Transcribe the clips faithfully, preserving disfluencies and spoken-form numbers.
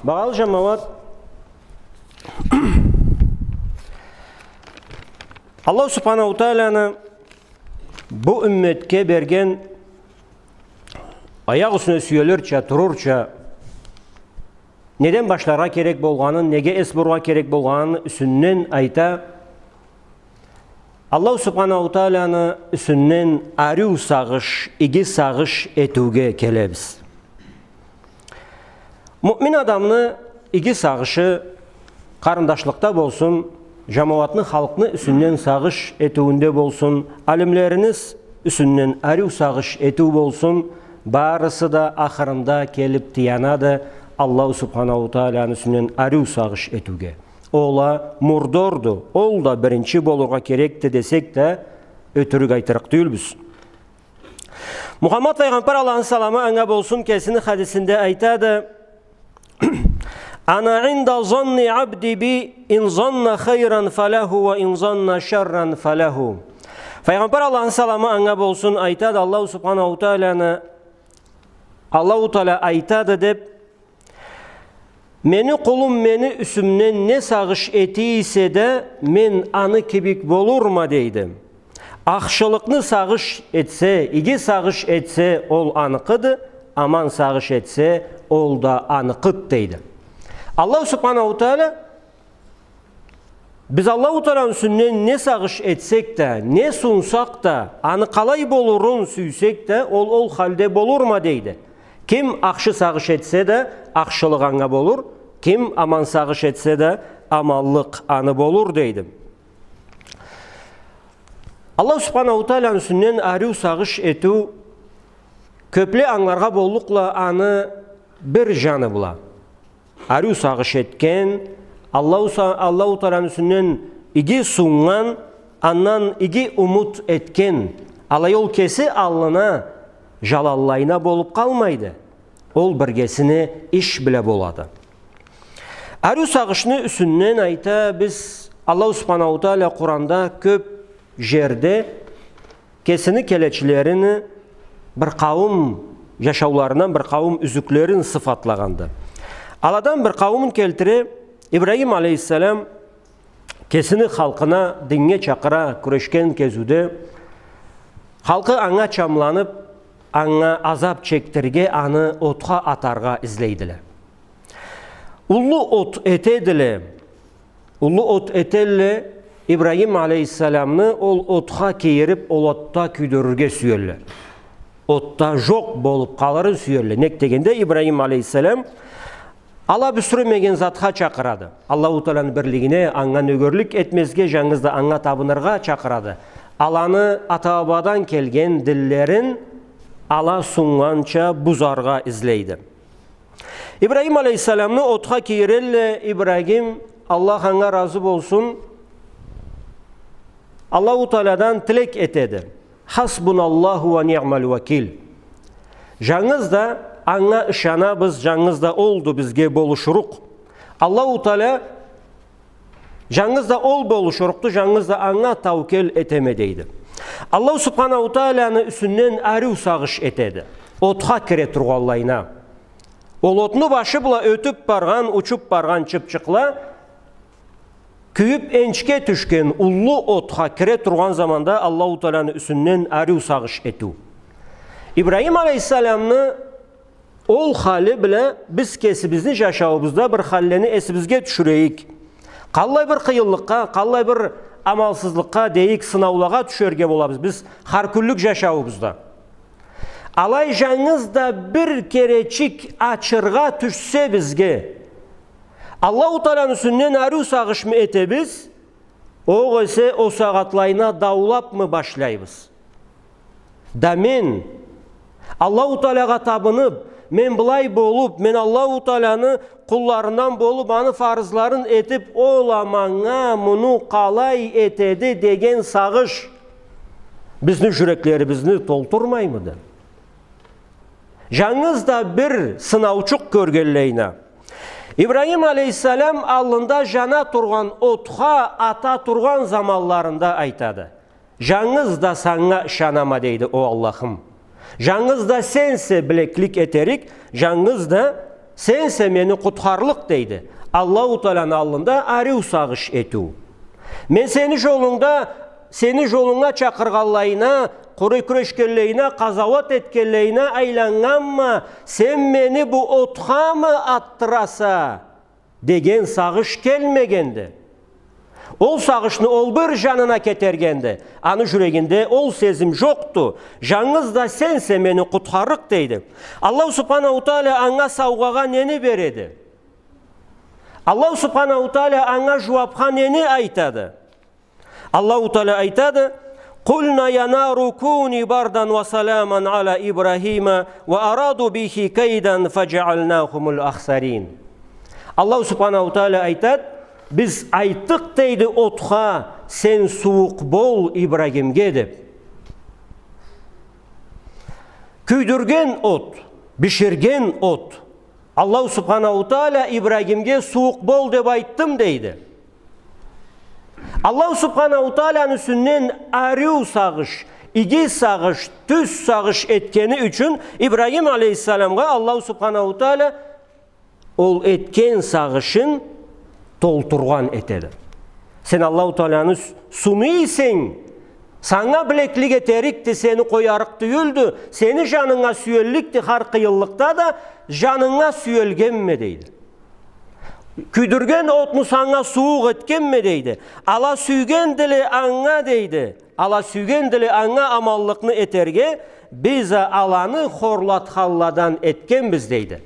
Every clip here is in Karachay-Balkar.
Багъалы жамауат, Аллаху Субханаху Тааланы бу умметге берген аякъ юсюне сюелирча, турурча, неден башларгъа керек болгъанын, неге эс бурургъа керек болгъанын юсюнден айта. Аллаху Субханаху Тааланы юсюнден ариу сагъыш, иги сагъыш этиуге келебиз. Муъмин адамны иги сагъышы къарындашлыкъда болсун, жамауатны, халкъны юсюнден сагъыш этиуюнде болсун, алимлерибиз юсюнден ариу сагъыш этиу болсун, барысы да ахырында келип тыянады Аллаху Субханаху Тааланы юсюнден ариу сагъыш этиуге. Ол а мурдорду, ол да биринчи болургъа керекди десек да, ётюрюк айтырыкъ тюйюлбюз. Мухаммад файгъамбар, Аллахны саламы анга болсун, кесини хадисинде айтады: «Ана инда занни абди би, ин занна хайран фалаху ва ин занна шарран фалаху». Файгъамбар, Аллахны саламы анга болсун, айтады, Аллаху Субханаху Тааланы, Аллаху Таала айтады деп, «Мени къулум мени юсюмден не сагъыш эте эсе да, мен аны кибик болурма», — дейди. «Ахшылыкъны сагъыш этсе, иги сагъыш этсе, ол аныкъыды, аман сагъыш этсе, ол да аныкъыды», — дейди. Аллаху Субханаху Таала Биз Аллаху Тааланы юсюнден не сагъыш этсек да, не сунсакъ да, аны къалай болурун сюйсек да, ол, ол халде болурма, дейди. Ким ахшы сагъыш этсе да, ахшылыкъ анга болур, ким аман сагъыш этсе да, аманлыкъ аны болур, дейди. Аллаху Субханаху Тааланы юсюнден ариу сагъыш этиу кёпле ангыларгъа боллукъла аны бир жаны бла. Ариу сагъыш этген, Аллаху са-, Аллаху Тааланы юсюнден иги суннган, андан иги умут этген, алай ол кеси аллына, жаланлайына болуп къалмайды. Ол биргесине иш бла болады. Ариу сагъышны юсюнден айта, биз Аллаху Субханаху Таала Къуранда кёп жерде кесини келечилерини бир къауум жашауларындан бир къауум юзюклерин сыфатлагъанды. Аладан бир къауумун келтире, Ибрахим алейхиссалам кесини халкъына динге чакъыра кюрешген кезиуде, халкъы анга чамланып, анга азап чекдирирге, аны отха атаргъа излейдиле. Уллу от этедиле, уллу от этелле, Ибрахим алейхиссаламны ол отха кийирип, ол отда кюйдюрюрге сюелле. Отда жокъ болуп къалырын сюелле. Нек дегенде, Ибрахим алейхиссалам ала бюсюремеген затха чакъырады. Аллаху Тааланы бирлигине, анга нёгерлик этмезге, жангыз да анга табыныргъа чакъырады. Аланы ата-бабадан келген динлерин ала суннганча бузаргъа излейди. Ибрахим алейхиссаламны отха кийирелле, Ибрахим, Аллах анга разы болсун, Аллаху Тааладан тилек этеди. «Хасбуналлаху ва ниъмал вакил». Жангыз да анга ышанабыз, жангыз да олду бизге болушурукъ. Аллаху Таала Жангыз да ол болушурукъду, жангыз да анга таукел этеме, дейди. Аллаху Субханаху Тааланы юсюнден ариу сагъыш этеди. Отха кире тургъанлайына. Ол отну башы бла ётюп баргъан, учуп баргъан чыпчыкъла, кюйюп энчге тюшген уллу отха кире тургъан заманда Аллаху Тааланы юсюнден ариу сагъыш этиу. Ибрахим алейхиссаламны Ол халы бла биз кесибизни жашауубузда бир халлени эсибизге тюшюрейик. Къаллай бир къыйынлыкъгъа, къаллай бир амалсызлыкъгъа дейик, сынаулагъа тюшерге болабыз биз хар кюнлюк жашауубузда. Алай жангыз да бир керечик ачыргъа тюшсе бизге, Аллаху Тааланы юсюнден ариу сагъышмы этебиз, огъесе о сагъатлайына даулапмы башлайбыз? Да мен Аллаху Таалагъа табынып, мен былай болуп, мен Аллаху Тааланы къулларындан болуп, аны фарызларын этип, ол а манга муну къалай этеди деген сагъыш бизни жюреклерибизни толтурмаймыды? Жангыз да бир сынаучукъ кёргенлейине. Ибрахим алейхиссалам аллында жана тургъан отха ата тургъан заманларында айтады: «Жангыз да санга ышанама, — дейди, — о Аллахым. Жангыз да сенсе билеклик этерик, жангыз да Сенсе мени къутхарлыкъ, дейди. Аллаху Тааланы аллында ариу сагъыш этиу. Мен сени жолунгда, сени жолунга чакъыргъанлайына, къуру кюрешгенлейине, къазауат этгенлейине айланнганма, сен мени бу отхамы атдыраса деген сагъыш келмегенди. Ол сагъышны ол бир жанына кетергенди. Аны жюрегинде ол сезим жокъду. Жангыз да сенсе мени къутхарлыкъ, дейди. Аллаху Субханаху Таала анга саугъагъа нени береди? Аллаху Субханаху Таала анга жууапха нени айтады? Аллаху Таала айтады: «قلنا يا نار كوني بردا وسلاما على إبراهيم وأرادوا به كيدا فجعلناهم الأخسرين». Аллаху Субханаху Таала айтады: «Биз айтдыкъ, — дейди, — отха, сен сууукъ бол Ибрагимге», — деп. Кюйдюрген от, биширген от. Аллаху Субханаху Таала Ибрагимге сууукъ бол деп айтдым, дейди. Аллаху Субханаху Тааланы юсюнден ариу сагъыш, иги сагъыш, тюз сагъыш этгени ючюн Ибрагим алейхиссаламгъа Аллаху Субханаху Таала ол этген сагъышын толтургъан этеди. Сен Аллаху Тааланы с-, суну эсенг, санга билеклик этерикди, сени къоярыкъ тюйюлдю, сени жанынга сюелликди, хар къыйынлыкъда да жанынга сюелгенме, дейди. Кюйдюрген отну санга сууукъ этгенме, дейди. Ала сюйгендиле анга, дейди. Ала сюйгендиле анга аманлыкъны этерге, биз а аланы хорлатханладан этгенбиз, дейди.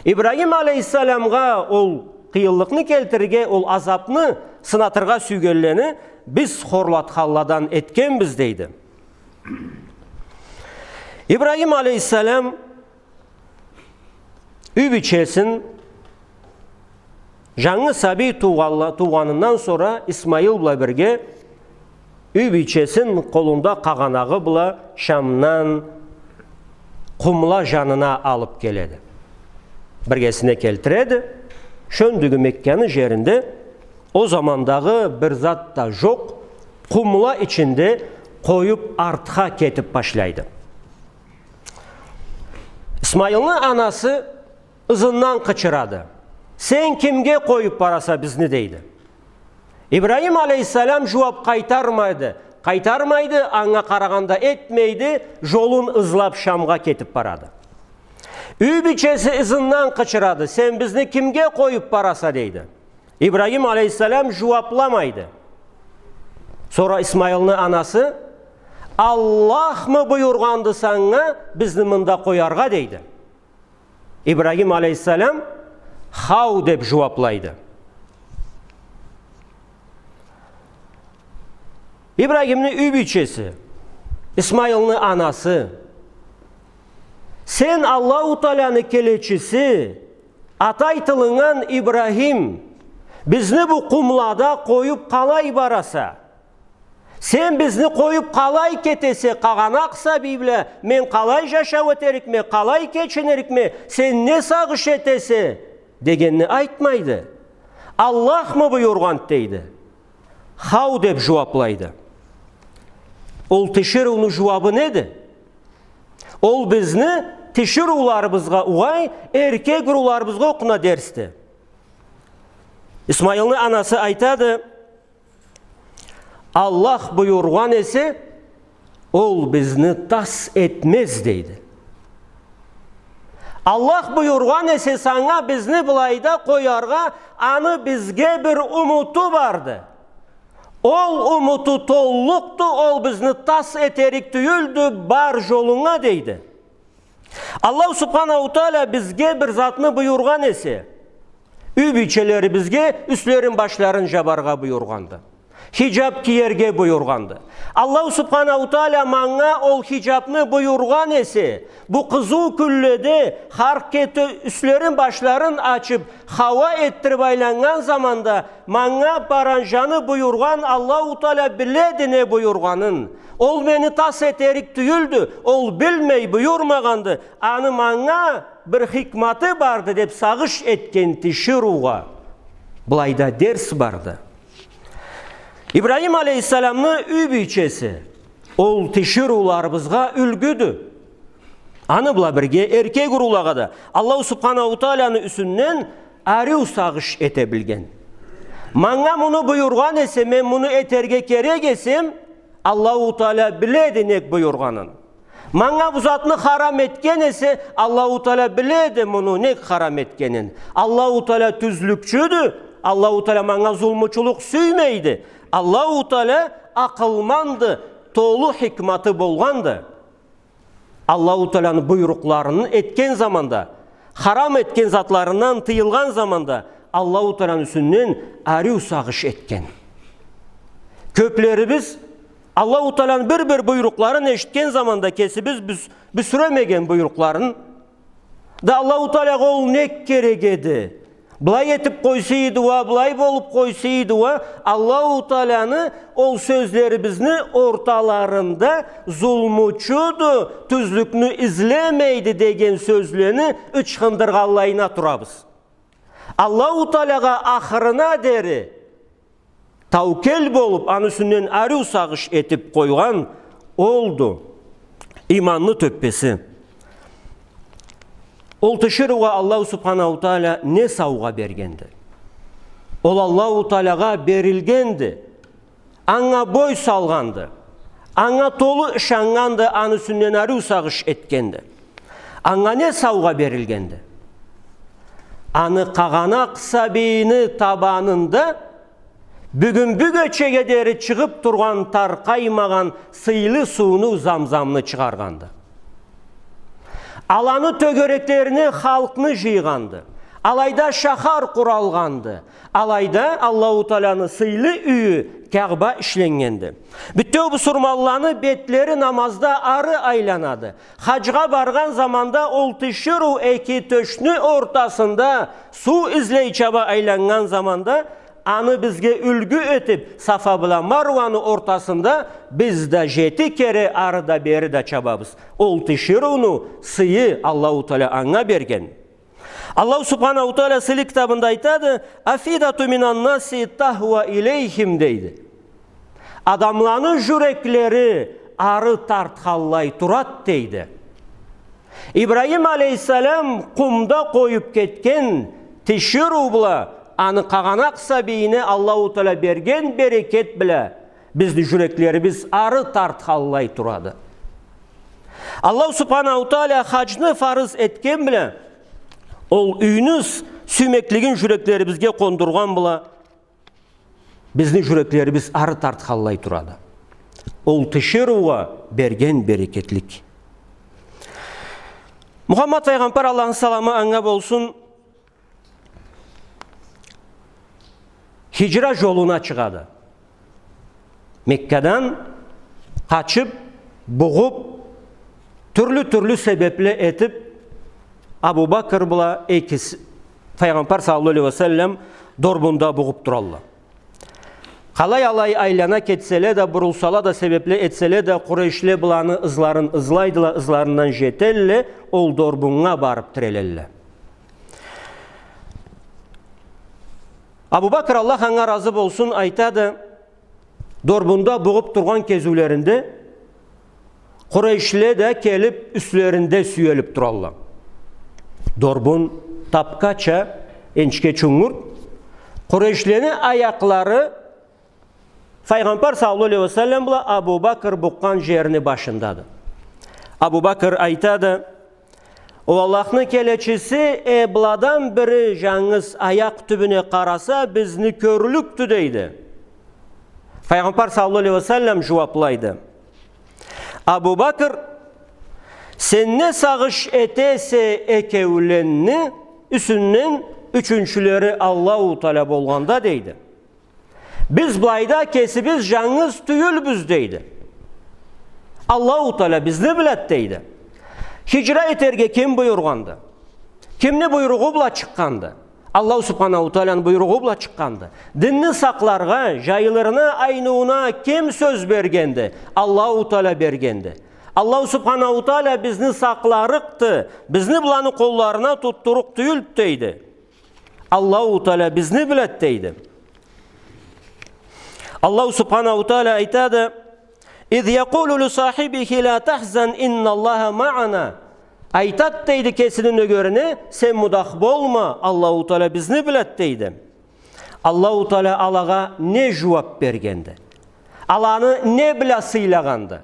Ибрагим алейхиссаламгъа ол къыйынлыкъны келтирирге, ол азапны сынатыргъа сюйгенлени биз хорлатханладан этгенбиз, дейди. Ибрагим алейхиссалам юй бийчесин, жангы сабий туугъанла-, туугъанындан сора Исмаил бла бирге юй бийчесин къолунда къагъанагъы бла Шамдан Къумла жанына алып келеди. Биргесине келтиреди. Шёндюгю Мекканы жеринде о замандагъы бир зат да жокъ, къумла ичинде къоюп артха кетип башлайды. Исмаилни анасы ызындан къычырады. «Сен кимге къоюп бараса бизни?» — дейди. Ибрагим алейхиссалам жууап къайтармайды. Къайтармайды, анга къарагъан да этмейди, жолун ызлап Шамгъа кетип барады. Юй бийчеси ызындан къычырады: «Сен бизни кимге къоюп бараса?» — дейди. Ибрагим алейхиссалам жууапламайды. Сора Исмаилни анасы: «Аллахмы буюргъанды санга бизни мында къояргъа?» — дейди. Ибрагим алейхиссалам: «Хау», — деп жууаплайды. Ибрагимни юй бийчеси, Исмаилни анасы: «Сен Аллаху Тааланы келечиси, аты айтылыннган Ибрагим, бизни бу къумлада къоюп къалай бараса? Сен бизни къоюп къалай кетесе, къагъанакъ сабий бла мен къалай жашау этерикме, къалай кечинирикме, сен не сагъыш этесе?» — дегенни айтмайды. «Аллахмы буюргъанд?» — дейди. «Хау», — деп жууаплайды. Ол тиширыуну жууабы неди? Ол бизни тиширыуларыбызгъа угъай, эркек ырыуларыбызгъа окъуна дерсди. Исмаилни анасы айтады: «Аллах буюргъан эсе, ол бизни тас этмез», — дейди. «Аллах буюргъан эсе санга бизни былайда къояргъа, аны бизге бир умуту барды. Ол умуту толлукъду, ол бизни тас этерик тюйюлдю, бар жолунга», — дейди. Аллаху Субханаху Таала бизге бир затны буюргъан эсе, юй бийчелерибизге юслерин-башларын жабаргъа буюргъанды. Хижаб киерге буюргъанды. Аллаху Субханаху Таала манга ол хижабны буюргъан эсе, бу къызыу кюнледе хар кеси юслерин-башларын ачып, хауа этдирип айланнган заманда, манга паранжаны буюргъан Аллаху Таала биледи не буюргъанын. Ол мени тас этерик тюйюлдю, ол билмей буюрмагъанды. Аны манга бир хикматы барды деп сагъыш этген тиширыугъа былайда дерс барды. Ибрагим алейхиссаламны юй бийчеси ол тиширыуларыбызгъа юлгюдю. Аны бла бирге эркек урулагъа да Аллаху Субханаху Тааланы юсюнден ариу сагъыш эте билген. Манга муну буюргъан эсе, мен муну этерге керек эсем, Аллаху Таала биледи нек буюргъанын. Манга бу затны харам этген эсе, Аллаху Таала биледи муну нек харам этгенин. Аллаху Таала тюзлюкчюдю, Аллаху Таала манга зулмучулукъ сюймейди. Аллаху Таала акъылманды, толу хикматы болгъанды. Аллаху Тааланы буйрукъларын этген заманда, харам этген затларындан тыйылгъан заманда Аллаху Тааланы юсюнден ариу сагъыш этген. Кёплерибиз Аллаху Тааланы бир-бир буйрукъларын эшитген заманда кесибиз бюс-, бюсюремеген буйрукъларын да Аллаху Таалагъа ол нек керек эди? Былай этип къойсайды уа, былай болуп къойсайды уа, Аллаху Тааланы ол сёзлерибизни орталарында зулмучуду, тюзлюкню излемейди деген сёзлени ычхындыргъанлайына турабыз. Аллаху Таалагъа ахырына дери таукел болуп, аны юсюнден ариу сагъыш этип къойгъан олду иманны тёппеси. Ол тиширыугъа Аллаху Субханаху Таала не саугъа бергенди? Ол Аллаху Таалагъа берилгенди. Анга бой салгъанды. Анга толу ышаннганды, аны юсюнден ариу сагъыш этгенди. Анга не саугъа берилгенди? Аны къагъанакъ сабийини табанында бюгюн бюгечеге дери чыгъып тургъан таркъаймагъан сыйлы сууну, Замзамны чыгъаргъанды. Аланы тёгереклерине халкъны жыйгъанды. Алайда шахар къуралгъанды. Алайда Аллаху Тааланы сыйлы юйю Каъба ишленнгенди. Бютеу бусурманланы бетлери намазда ары айланады. Хаджгъа баргъан заманда ол тиширыу эки тёшню ортасында суу излей чаба айланнган заманда, аны бизге юлгю этип, Сафа бла Маруаны ортасында биз да жети кере ары да бери да чабабыз. Ол тиширыуну сыйы Аллаху Таала анга берген. Аллаху Субханаху Таала сыйлы китабында айтады: «Афидату минаннаси тахва илейхим», — дейди. Адамланы жюреклери ары тартханлай турад, дейди. Ибрахим алейхиссалам къумда къоюп кетген тиширыу бла аны къагъанакъ сабийине Аллаху Таала берген берекет бла бизни жюреклерибиз ары тартханлай турады. Аллаху Субханаху Таала хаджны фарыз этген бла, ол юйню с-, сюймеклигин жюреклерибизге къондургъан бла, бизни жюреклерибиз ары тартханлай турады. Ол тиширыугъа берген берекетлик. Мухаммад файгъамбар, Аллахны саламы анга болсун, хиджра жолуна чыгъады. Меккадан къачып, бугъуп, тюрлю-тюрлю себепле этип, Абу Бакр бла экиси, файгъамбар саллаллаху алейхи ва саллам дорбунда бугъуп туралла. Къалай алай айлана кетселе да, бурулсала да, себепле этселе да, къурейшле быланы ызларын ызлайдыла, ызларындан жетелле, ол дорбуннга барып тирелелле. Абу Бакр, Аллах анга разы болсун, айтады: дорбунда бугъуп тургъан кезиулеринде къурейшле да келип юслеринде сюелип туралла. Дорбун тапкача, энчикече, чунгур, къурейшлени аякълары файгъамбар саллаллаху алейхи ва саллам бла Абу Бакр букъгъан жерни башындады. Абу Бакр айтады: «О Аллахны келечиси, э, быладан бири жангыз аякъ тюбюне къараса, бизни кёрлюкдю», — дейди. Файгъамбар саллаллаху алейхи ва саллам жууаплайды: «Абу Бакр, сен не сагъыш этесе, экеуленни юсюнден ючюнчюлери Аллаху Таала болгъанда», — дейди. «Биз былайда кесибиз жангыз тюйюлбюз», — дейди. «Аллаху Таала бизни билед», — дейди. Хиджра этерге ким буюргъанды? Кимни буйругъу бла чыкъгъанды? Аллаху Субханаху Тааланы буйругъу бла чыкъгъанды. Динни сакъларгъа, жайылырына, айныууна ким сёз бергенди? Аллаху Таала бергенди. Аллаху Субханаху Таала бизни сакъларыкъды, бизни быланы къолларына тутдурукъ тюйюлд, дейди. Аллаху Таала бизни билед, дейди. Аллаху Субханаху Таала айтады: «Из якъулу ли сахибихи ла тахзан, инналлаха маъана». Айтат, дейди, кесини нёгерине: «Сен мудах болма, Аллаху Тааля бизни билет», дейди. Аллаху Тааля алагъа не жууап бергенди? Аланы не бла сыйлагъанды?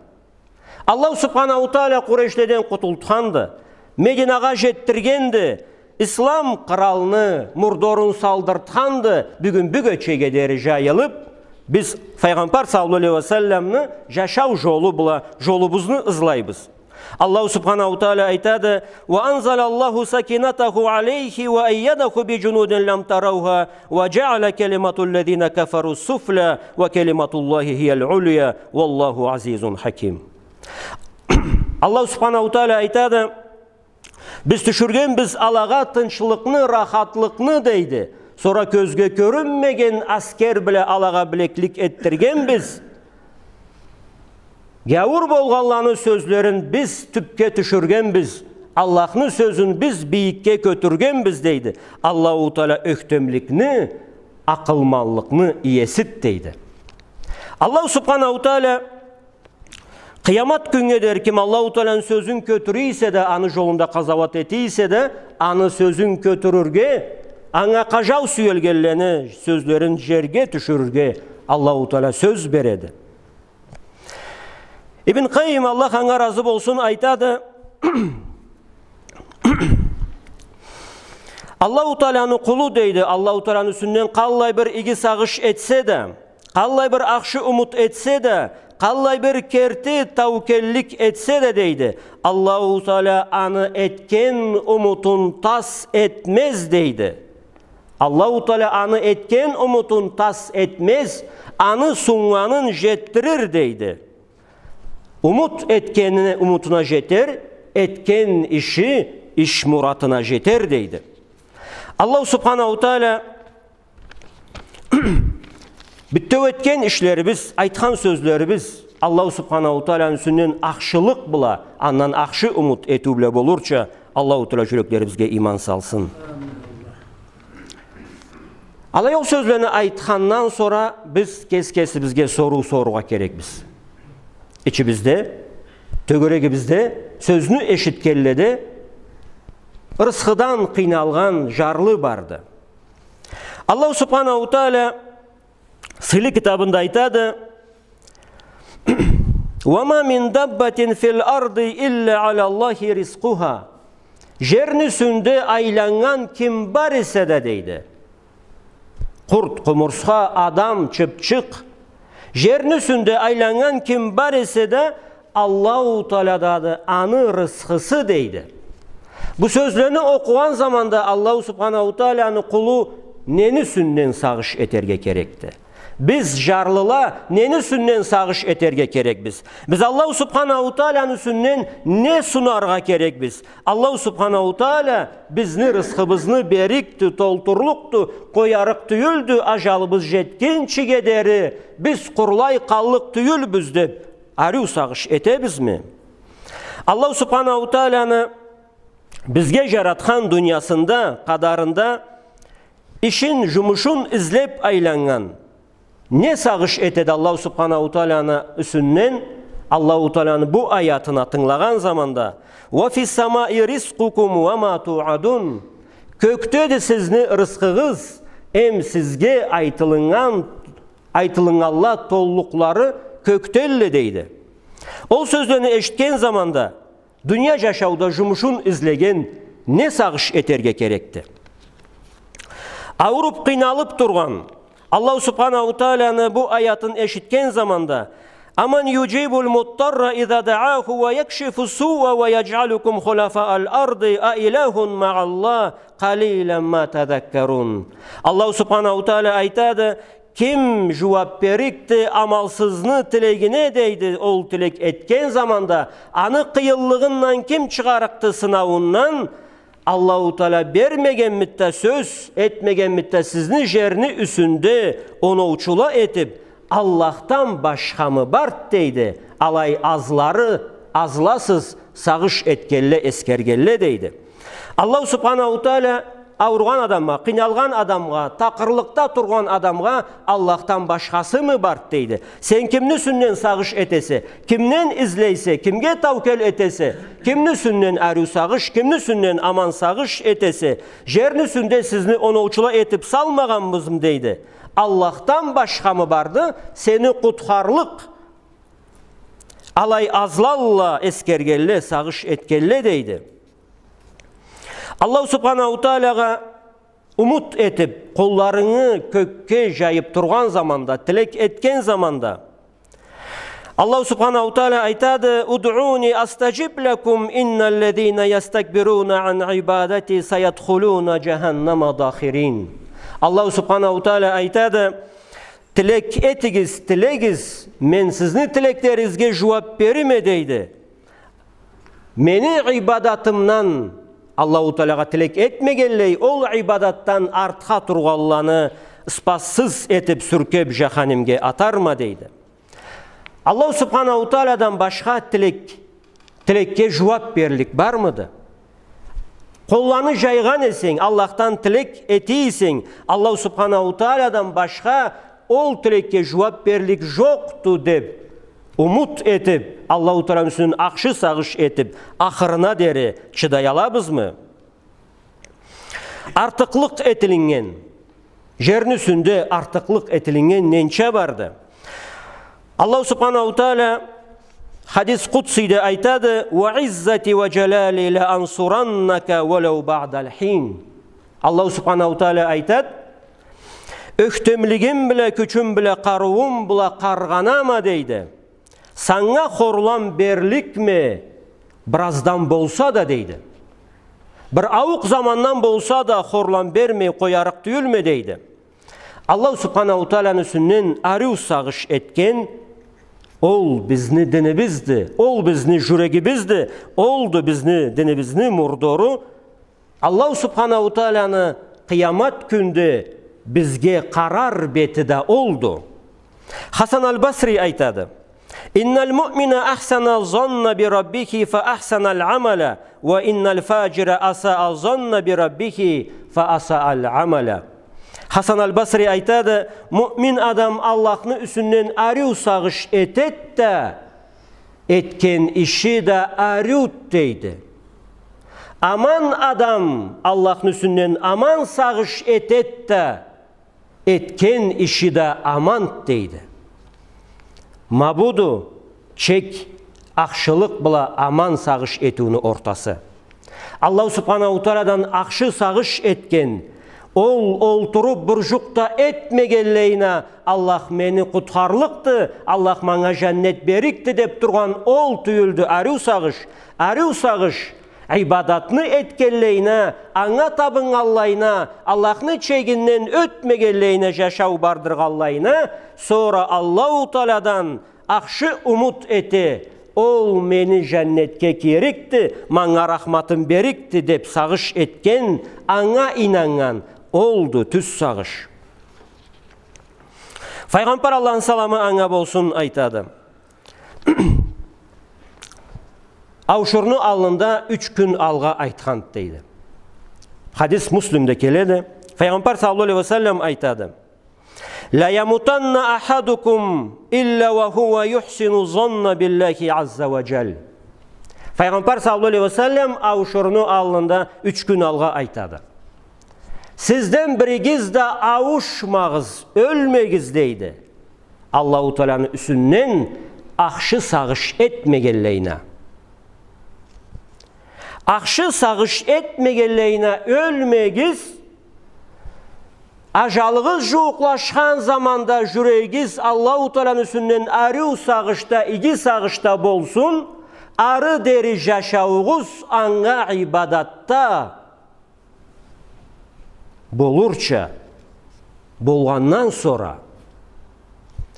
Аллаху Субханаху Тааля Къурейшледен къутултханды, Мединагъа жетдиргенди, ислам къыралны мурдорун салдыртханды, бюгюн бюгечеге дери жайылып, биз Файгъамбар саллаллаху алейхи ва салламны жашау жолу бла жолубузну ызлайбыз. Аллаху Субханаху Тааля айтады: «وأنزل الله سكينته عليه وأيده بجنود لم تروها وجعل كلمة الذين كفروا السفلى وكلمة الله هي العليا والله عزيز حكيم». Аллаху Субханаху Тааля айтады: «Биз тюшюргенбиз алагъа тынчлыкъны, рахатлыкъны, дейди. Сора кёзге кёрюнмеген аскер бла алагъа билеклик этдиргенбиз. Гяуур болгъанланы сёзлерин биз тюпге тюшюргенбиз, Аллахны сёзюн биз бийикге кётюргенбиз», дейди. Аллаху Тааля ёхтемликни, акъылманлыкъны иесид, дейди. Аллаху Субханаху Тааля къыямат кюннге дери ким Аллаху Тааляны сёзюн кётюре эсе да, аны жолунда къазауат эте эсе да, аны сёзюн кётюрюрге, анга къажау сюелгенлени сёзлерин жерге тюшюрюрге Аллаху Тааля сёз береди. Ибн Къайим, Аллах анга разы болсун, айтады: Аллаху Тааляны къулу, дейди, Аллаху Тааляны юсюнден къаллай бир иги сагъыш этсе да, къаллай бир ахшы умут этсе да, къаллай бир керти таукеллик этсе да, дейди, Аллаху Тааля аны этген умутун тас этмез, дейди. Аллаху Тааля аны этген умутун тас этмез, аны суннганын жетдирир, дейди. Умут этгенине умутуна жетер, этген иши иш муратына жетер, дейди. Аллаху Субханаху Тааля бютеу этген ишлерибиз, айтхан сёзлерибиз Аллаху Субханаху Тааляны юсюнден ахшылыкъ бла, андан ахшы умут этиу бла болурча, Аллаху Тааля жюреклерибизге иман салсын. Алай ол сёзлени айтхандан сора биз кес-кесибизге соруу сорургъа керекбиз. Ичибизде, тёгерегибизде, сёзню эшитгенледе рысхыдан къыйналгъан жарлы барды. Аллаху Субханаху Тааля сыйлы китабында айтады: «وما من دابة في الأرض إلا على الله رزقها». Жерни юсюнде айланнган ким бар эсе да, дейди. Къурт, къумурсха, адам, чыпчыкъ. Жерни юсюнде айланнган ким бар эсе да, Аллаху Таалядады аны рысхысы, дейди. Бу сёзлени окъугъан заманда Аллаху Субханаху Тааляны къулу нени юсюнден сагъыш этерге керекди? Биз, жарлыла, нени юсюнден сагъыш этерге керекбиз? Биз Аллаху Субханаху Тааляны юсюнден не сунаргъа керекбиз? Аллаху Субханаху Тааля бизни рысхыбызны берикди, толтурлукъду, къоярыкъ тюйюлдю, ажалыбыз жетгинчиге дери биз къурлай къаллыкъ тюйюлбюз деп, ариу сагъыш этебизми? Аллаху Субханаху Тааляны бизге жаратхан дуниясында, къадарында ишин, жумушун излеп айланнган. Не сагъыш этеди Аллаху Субханаху Тааляны юсюнден? Аллаху Тааляны бу аятына тынгылагъан заманда: «وفي السماء رزقكم وما توعدون». Кёкдеди сизни рысхыгъыз, эм сизге айтылыннган, айтылыннганла толлукълары кёкделле, дейди. Ол сёзлени эшитген заманда, дуния жашауда жумушун излеген не сагъыш этерге керекди? Ауруп, къыйналып тургъан, Аллаху Субханаху Тааляны бу аятын эшитген заманда: «أمن يجيب المضطر إذا دعاه ويكشف السوء ويجعلكم خلفاء الأرض أإله مع الله قليلا ما تذكرون». Аллаху Субханаху Тааля айтады: «Ким жууап берикди амалсызны тилегине?» дейди. Ол тилек этген заманда, аны къыйынлыгъындан ким чыгъарыкъды, сынауундан? Аллаху Тааля бермегенмиди да, сёз этмегенмиди да, сизни жерни юсюнде оноучула этип, Аллахдан башхамы барды, дейди. Алай азлары, азласыз сагъыш этгенле, эсгергенле, дейди. Аллаху Субханаху Тааля Ауругъан адамгъа, къыйналгъан адамгъа, такъырлыкъда тургъан адамгъа Аллахдан башхасымы барды, дейди. Сен кимни юсюнден сагъыш этесе, кимден излейсе, кимге таукел этесе, кимни юсюнден ариу сагъыш, кимни юсюнден аман сагъыш этесе, жерни юсюнде сизни оноучула этип салмагъанбызмы, дейди. Аллахдан башхамы барды сени къутхарлыкъ? Алай азлалла эсгергенле, сагъыш этгенле, дейди. Аллаху Субханаху Таалагъа умут этип, къолларынгы кёкге жайып тургъан заманда, тилек этген заманда, Аллаху Субханаху Таала айтады: «Удъуни астажиб лакум, инналлазина ястакбируна ан ибадати саядхулуна жаханнама дахирин». Аллаху Субханаху Таала айтады: «Тилек этигиз, тилегиз, мен сизни тилеклеригизге жууап берирме», — дейди. Мени ибадатымдан Аллаху Таалагъа тилек этмегенлей, ол ибадатдан артха тургъанланы ыспассыз этип сюркеп жаханимге атарма, дейди. Аллаху Субханаху Тааладан башха тилек, тилекге жууап берлик бармыды? Къолланы жайгъан эсенг, Аллахдан тилек эте эсенг, Аллаху Субханаху Тааладан башха ол тилекге жууап берлик жокъду деп умут этип, Аллаху Тааланы юсюнден ахшы сагъыш этип, ахырына дери чыдай алабызмы? Артыкълыкъ этилиннген, жерни юсюнде артыкълыкъ этилиннген ненча барды? Аллаху Субханаху Таала хадис къудсийде айтады: «Ва иззати ва жалали ла ансураннака валау баъдал хин». Аллаху Субханаху Таала айтады: «Ёхтемлигим бла, кючюм бла, къарыуум бла къаргъанама, — дейди, — санга хорлам берликме, бираздан болса да, — дейди. — Бир ауукъ замандан болса да хорлам бермей къоярыкъ тюйюлме», — дейди. Аллаху Субханаху Тааланы юсюнден ариу сагъыш этген, ол бизни динибизди, ол бизни жюрегибизди, олду бизни динибизни мурдору. Аллаху Субханаху Тааланы къыямат кюнде бизге къарар бети да олду. Хасан аль-Басри айтады: «Иннал муъмина ахсана занна би раббихи фа ахсана аль-амала, ва иннал фаджира асаа занна би раббихи фа асаа аль-амала». Хасан аль-Басри айтады: «Муъмин адам Аллахны юсюнден ариу сагъыш этед да, этген иши да ариуд, — дейди. — Аман адам Аллахны юсюнден аман сагъыш этед да, этген иши да аманд, — дейди. Ма буду чек ахшылыкъ бла аман сагъыш этиуню ортасы. Аллаху Субханаху Тааладан ахшы сагъыш этген, ол олтуруп бир жукъ да этмегенлейине, Аллах мени къутхарлыкъды, Аллах манга жаннет берикди деп тургъан ол тюйюлдю ариу сагъыш. Ариу сагъыш ибадатны этгенлейине, анга табыннганлайына, Аллахны чегинден ётмегенлейине, жашау бардыргъанлайына, сора Аллаху Тааладан ахшы умут эте, ол мени жаннетге киерикди, манга рахматын берикди деп сагъыш этген, анга ийнаннган, олду тюз сагъыш». Файгъамбар, Аллахны саламы анга болсун, айтады: «Ауушурну аллында юч кюн алгъа айтханд», — дейди. Хадис Муслимде келеди. Файгъамбар саллаллаху алейхи ва саллам айтады: «Ла ямутанна ахадукум илла ва хува юхсину занна биллахи азза ва джал». Файгъамбар саллаллаху алейхи ва саллам ауушурну аллында юч кюн алгъа айтады: «Сизден биригиз да ауушмагъыз, ёлмегиз, — дейди, — Аллаху Тааланы юсюнден ахшы сагъыш этмегенлейине. Ахшы сагъыш этмегенлейине ёлмегиз. Ажалыгъыз жууукълашхан заманда жюрегигиз Аллаху Тааланы юсюнден ариу сагъышда, иги сагъышда болсун, ары дери жашауугъуз анга ибадатда болурча болгъандан сора,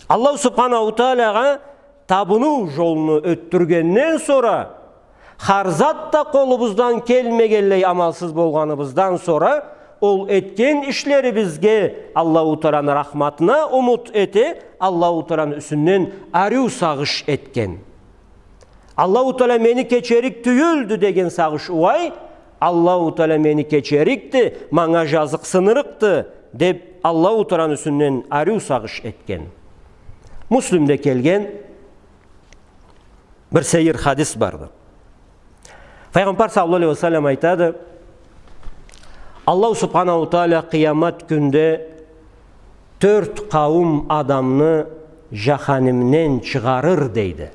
Аллаху Субханаху Таалагъа табыныу жолну ётдюргенден сора, хар зат да къолубуздан келмегенлей амалсыз болгъаныбыздан сора, ол этген ишлерибизге Аллаху Тааланы рахматына умут эте, Аллаху Тааланы юсюнден ариу сагъыш этген. Аллаху Таала мени кечерик тюйюлдю деген сагъыш угъай, Аллаху Тааля мени кечерикди, манга жазыкъсынырыкъды, деп Аллаху Тааланы юсюнден ариу сагъыш этген. Муслимде келген бир сейир хадис барды. Файгъамбар саллаллаху алейхи ва саллам айтады: Аллаху Субханаху Тааля къыямат кюнде тёрт къауум адамны жаханимден чыгъарыр, дейди.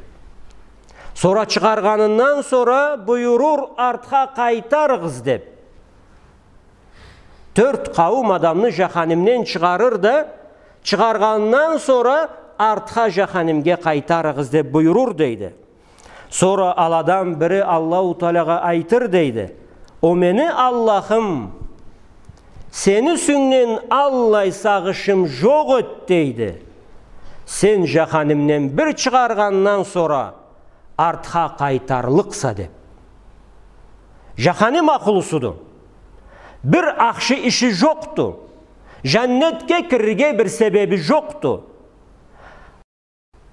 Сора чыгъаргъанындан сора буюрур: «Артха къайтарыгъыз», — деп. Тёрт къауум адамны жаханимден чыгъарыр да, чыгъаргъанындан сора: «Артха жаханимге къайтарыгъыз», — деп буюрур, дейди. Сора аладан бири Аллаху Тааляга айтыр, дейди: «О мени Аллахым, сени юсюнгден аллай сагъышым жокъ эд, — дейди. — Сен жаханимден бир чыгъаргъандан сора артха къайтарлыкъса», — деп. Жаханим ахлусуду. Бир ахшы иши жокъду. Жаннетге кирирге бир себеби жокъду.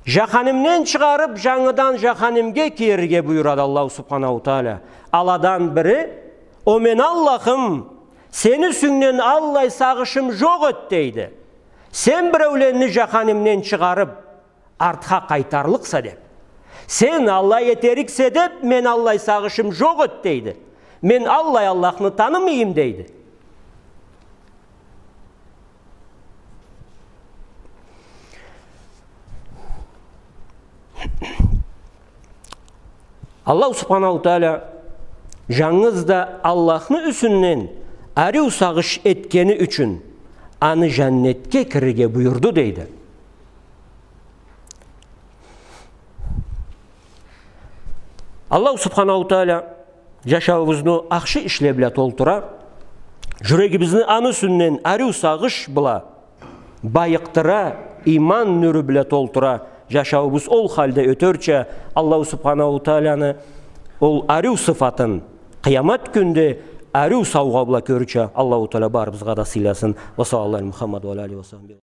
Жаханимден чыгъарып, жангыдан жаханимге кирирге буюрады Аллаху Субханаху Тааля. Аладан бири: «О мени Аллахым, сени юсюнгден аллай сагъышым жокъ эд, — дейди. — Сен биреуленни жаханимден чыгъарып, артха къайтарлыкъса», — деп. «Сен аллай этериксе деп, мен аллай сагъышым жокъ эд, — дейди. — Мен аллай Аллахны танымайым», — дейди. Аллаху Субханаху Тааля жангыз да Аллахны юсюнден ариу сагъыш этгени ючюн аны жаннетге кирирге буюрду, дейди. Аллаху Субханаху Тааля жашауубузну ахшы ишле бла толтура, жюрегибизни аны юсюнден ариу сагъыш бла байыкъдыра, иман нюрю бла толтура, жашауубуз ол халде ётерча, Аллаху Субханаху Тааляны ол ариу сыфатын къыямат кюнде ариу саугъа бла кёрюрча Аллаху Тааля барыбызгъа да сыйласын. Ва саллаллаху аля Мухаммад ва аля алихи ва сахбихи.